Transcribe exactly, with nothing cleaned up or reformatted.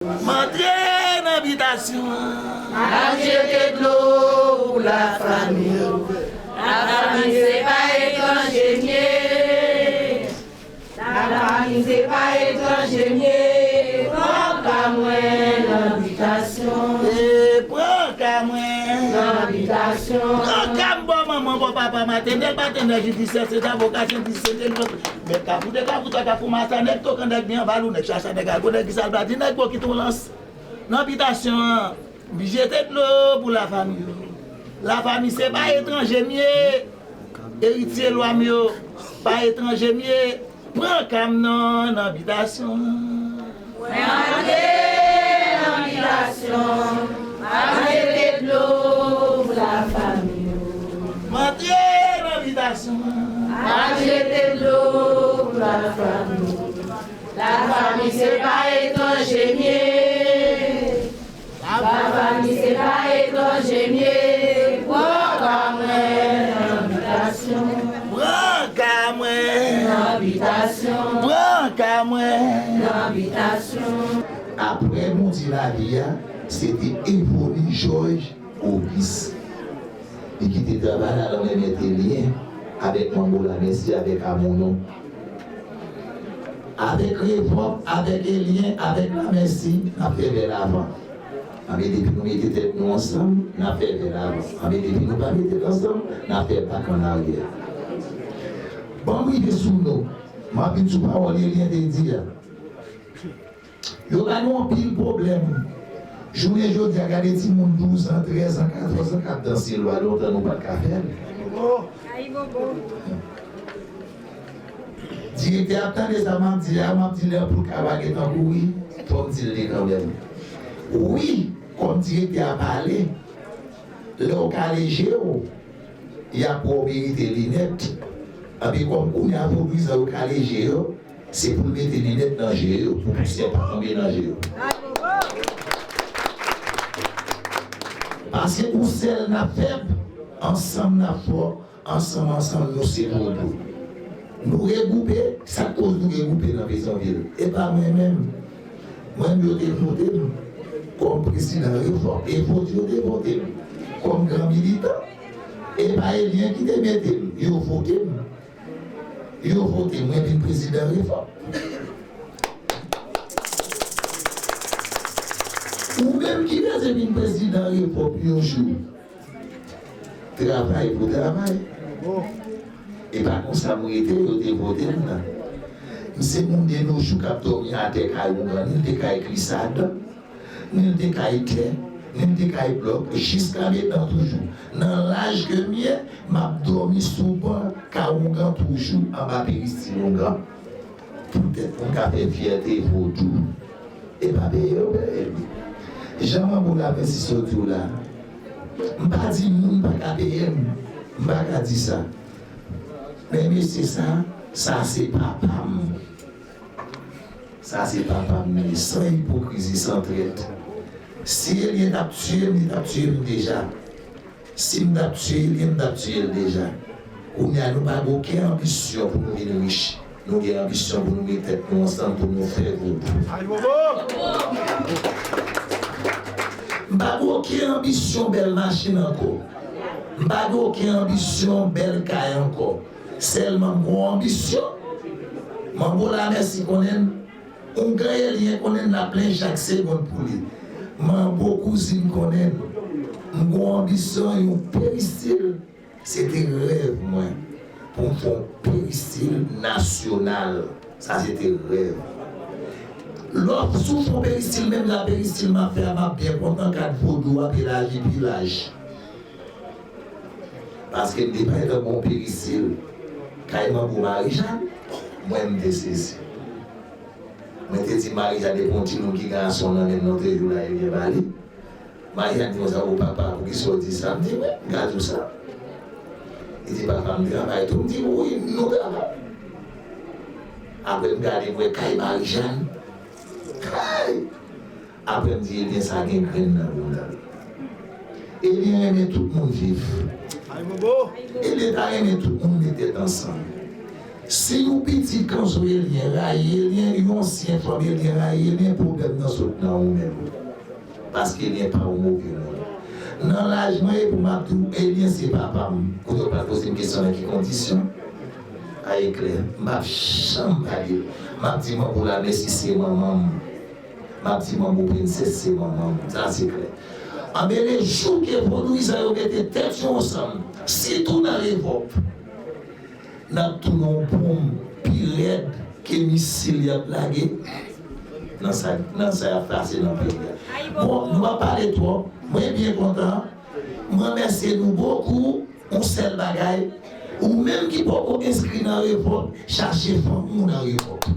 M antre nan bitasyon an. M ap jete dlo pou lafanmi yo. Lafanmi se pa etranje m ye. Lafanmi se pa etranje m ye. Pran ka mwen nan bitasyon. E pran ka mwen nan bitasyon. Pran ka m bò manman, bò papa m, atè nèg, atè nèg jidisyè, se avoka, se di, se nèg. Nèg kafou de kafou, twa kafou masa, nèg tokan, nèg byen anba lou, nèg chacha, nèg ago, nèg ki salbadi, nèg bò ki tou lans. Nan bitasyon an, m jete dlo pou lafanmi yo. Lafanmi se pa etranje m ye. Eritye lwa m yo, pa etranje m ye. Pran ka m nan, nan bitasyon an. Mwen antre nan bitasyon, m ap jete dlo pou lafanmi yo. M antre nan bitasyon an. M ap jete dlo pou lafanmi yo. Lafanmi se pa etranje m ye. Lafanmi se pa etranje m ye. Pran ka mwen nan bitasyon. Pran ka mwen nan bitasyon. Pran ka mwen nan bitasyon. Apre Bondye lavi a, se te Evoni Jòj Ogis. Li kite travay la nan men Mèt Elyen avèk Manbo Lamèsi avèk Amonon. Avèk Revòp, avèk Elyen, avèk Lamèsi, n ap fè vè lavan. Anben depi nou mete tèt nou ansanm, n ap fè vè lavan. Anben depi nou pa mete tèt ansanm, n ap fè bak annaryè. Ban m rive sou nou. M ap vin sou pawòl Elyen te di a. Yo ba nou anpil pwoblèm. Jounen jodi a, gade timoun douz an, trèz an, katòz an k ap danse lwa, lontan nou pa t ka fè l. Direktè ap tande sa m ap di a, m ap di lè pou l ka pa gen tankou wi, fò m di l li kanmenm. Wi, kòm direktè a pale, lè w kale je w, y ap wè w merite linèt. Anpi kòm kounye a vodouyizan yo kale je yo, se pou l mete linèt nan je yo, pou pousyè pa tonbe nan je yo. Paske ou sèl n ap fèb, ansanm n ap fò, ansanm, ansanm nou se vodou. Nou regwoupe, sa k koz nou regwoupe nan Petyonvil? E pa mwen menm. Mwen menm yo te vote m kòm prezidan Revòp, e vòt yo te vote m kòm gran militan. E pa Elyen ki te mete m, yo vote m. Yo vote mwen vin prezidan Revòp. Ou menm ki bezwen vin prezidan Revòp yon jou, travay pou travay. E pa konsa m rete, yo te vote m nan. M se moun de nos jours k ap dòmi atè kay oungan, ni l te kay glisad, ni l te kay tè, ni l te kay blòk, jiska mentnan toujou. Nan laj ke m ye, m ap dòmi sou ban kay oungan toujou anba peristil oungan. Poutèt pou m ka fè fyète vodou. E pa peye yo peye m. Jan Manbo Lamèsi sot di w la, m pa di moun pa ka peye m. M pa ka di sa. Men mesye sa, sa se papa m. Sa se papa m li, san ipokrizi, san trèt. Si Elyen t ap tiye m, li t ap tiye m deja. Si m t ap tiye Elyen, m t ap tiye l deja. Kounye a, nou pa gen okenn anbisyon pou nou vin rich. Nou gen anbisyon pou nou met tèt nou ansanm pou nou fè vodou. M pa gen okenn anbisyon bèl machin ankò. M pa gen okenn anbisyon bèl kay ankò. Sèlman m gen yon anbisyon. Manbo Lamèsi konnen l. Oungan Elyen konnen l, n ap plenn chak segonn pou li. Manbo Kouzin konnen l. M gen yon anbisyon, yon peristil. Se te rèv mwen pou m fè yon peristil nasyonal. Sa se te rèv. Lè w sou fè yon peristil, menm jan peristil m ap fè a, m ap byen kontan, kad vodou ap elaji pi laj. Paske m te pale tankou yon peristil kay Manbo Marijàn, mwen m te sezi. Mwen te di Marijàn epi yon timoun ki gen ason nan men l, nou te jwe la, e byen ba li. Marijàn di konsa, o papa, poukisa w di sa? M di, wi, m ka di w sa. Li di, papa, m travay tou. M di, wi, nou travay. Apre m gade, m wè kay Marijàn. Kay! Apre m di, ebyen, sa gen grenn nan bounda l. Elyen renmen tout moun viv. Elyen ta renmen tout moun met tèt ansanm. Si yon pitit kanzo Elyen rayi Elyen, yon ansyen fanm Elyen rayi Elyen, pwoblèm nan sot nan ou menm. Paske Elyen pa yon move moun. Nan laj mwen, e pou m ap di w, Elyen se papa m. Kote w pral poze m kesyon nan ki kondisyon? A e klè, m p ap janm pale l. M ap di Manbo la mèsi, se manman m. M ap di Manbo Prensès se manman m. Sa se klè. Anben, le jou ke vodouyizan yo mete tèt yo ansanm, sitou nan Revòp, n ap tounen yon bonm pi rèd ke misil y ap lage nan sa, nan sa y ap pase nan peyi a. Bon, nou pa pale twòp. Mwen byen kontan. Mwen remèsye nou bokou. Yon sèl bagay, ou menm ki poko enskri nan Revòp, chache fanmi w nan Revòp.